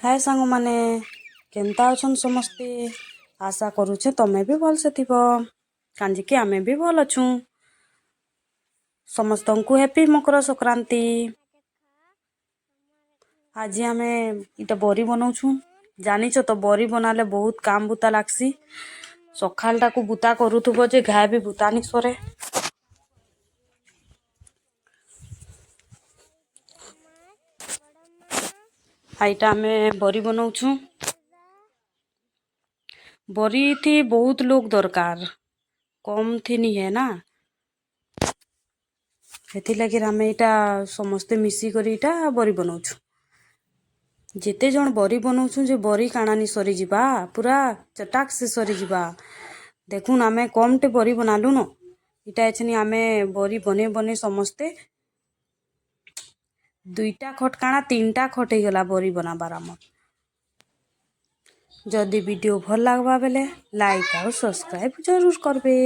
ହାଏ ସାଙ୍ଗମାନେ, କେନ୍ତା ଅଛନ୍ ସମସ୍ତେ? ଆଶା କରୁଛେ ତମେ ବି ଭଲସେ ଥିବ, କାଞ୍ଜିକି ଆମେ ବି ଭଲ ଅଛୁଁ। ସମସ୍ତଙ୍କୁ ହ୍ୟାପି ମକର ସଂକ୍ରାନ୍ତି। ଆଜି ଆମେ ଇଟା ବରି ବନଉଛୁଁ। ଜାନିଛ ତ, ବରି ବନାଲେ ବହୁତ କାମ ବୁତା ଲାଗ୍ସି। ସକାଳଟାକୁ ବୁତା କରୁଥିବ ଯେ ଘାଏ ବି ବୁତା ନି ସରେ। ଏଇଟା ଆମେ ବରି ବନଉଛୁଁ। ବରି ଥି ବହୁତ ଲୋକ ଦରକାର, କମ୍ ଥି ନି ହେ ନା। ସେଥିଲାଗି ଆମେ ଏଇଟା ସମସ୍ତେ ମିଶିକରି ଏଇଟା ବରି ବନଉଛୁ। ଯେତେ ଜଣ ବରି ବନଉଛୁ ଯେ ବରି କାଣାନି ସରିଯିବା, ପୁରା ଚଟାକ୍ ସେ ସରିଯିବା। ଦେଖୁନ୍, ଆମେ କମ୍ଟେ ବରି ବନାଲୁନ। ଇଟା ଏଛେନି ଆମେ ବରି ବନେଇ ବନେଇ ସମସ୍ତେ ଦୁଇଟା ଖଟ୍ କାଣା ତିନିଟା ଖଟ୍ ହେଇଗଲା ବରି ବନାବାର ଆମର୍। ଯଦି ଭିଡ଼ିଓ ଭଲ୍ ଲାଗ୍ବା ବେଲେ ଲାଇକ୍ ଆଉ ସବସ୍କ୍ରାଇବ୍ ଜରୁର କରବେ।